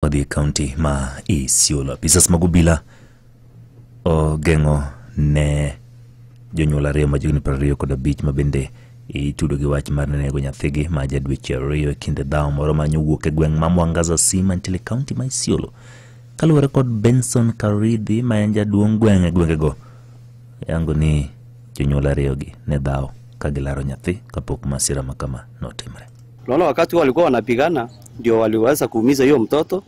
Odhi e kaunti ma Isiolo. Apisas mag obila ogeng'o ne jonyuol ariyo ma johigni 25 ma bende itudo gi wach mar nego nyathigi ma ja dweche 2 e kinde dhawo moro ma nowuok e gweng' ma Mwangaza C mantiere e kaunti ma Isiolo. Kaluwore kod Benson Karidhi ma en jaduong' gweng' e gwengego, yango ni jonyuol ariyogi ne dhawo ka gilaro nyathi kapok masira ma kama notimre. Unaona, wakati walikuwa wanapigana ndio waliweza kuumiza hiyo mtoto,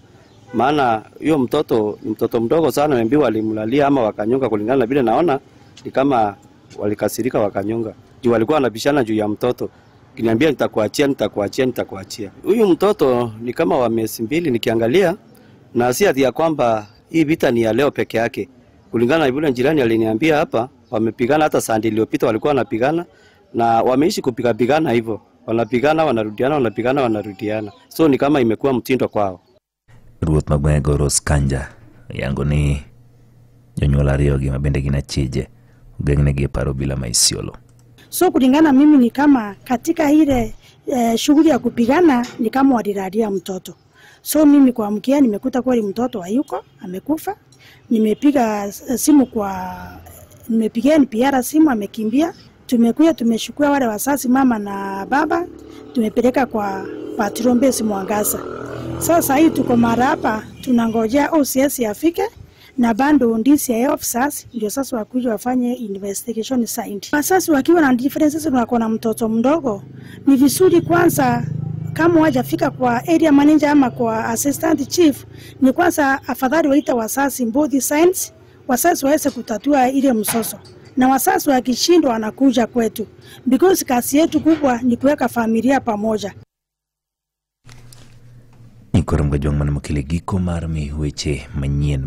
maana hiyo mtoto ni mtoto mdogo sana, wembi walimlalia ama wakanyonga, kulingana na vile naona ni kama walikasirika wakanyonga. Juu walikuwa wanabishana juu ya mtoto. Kiniambia nitakuachia, nitakuachia, nitakuachia. Huyu mtoto ni kama wa miezi 2 nikiangalia, na si ati ya kwamba hii vita ni ya leo peke yake. Kulingana na vile jirani aliniambia hapa, wamepigana hata Sunday iliyopita walikuwa wanapigana na wameishi kupigana hivyo. Wanapigana, wanarudiana, wanapigana, wanarudiana. So ni kama imekuwa mtindo kwao. Ruoth ma gweng'ego Rose Kanja yango ni jonyuol ariyogi ma bende gin achije ogeng'negi e paro obila ma Isiolo. So kulingana mimi ni kama katika ile shughuli ya kupigana ni kama walilalia mtoto. So mimi kuamkia nimekuta kweli mtoto hayuko, amekufa. Nimepiga simu kwa nimepigia NPR simu, amekimbia. Tumekuja tumeshukua wale wazazi mama na baba, tumepeleka kwa patrol base Mwangaza. Sasa hii tuko mara hapa tunangojea OCS afike na bado DCI officers ndio sasa wakuja wafanye investigation zaidi. Wazazi wakiwa na differences na na mtoto mdogo, ni vizuri kwanza kama hawajafika kwa area manager ama kwa assistant chief, ni kwanza afadhali waita wazazi both sides, wazazi waweze kutatua ile msoso. Na wazazi wakishindwa wanakuja kwetu, because kazi yetu kubwa ni kuweka familia pamoja. Ikoro mgajwang' mana mokele giko mar mi weche manyien.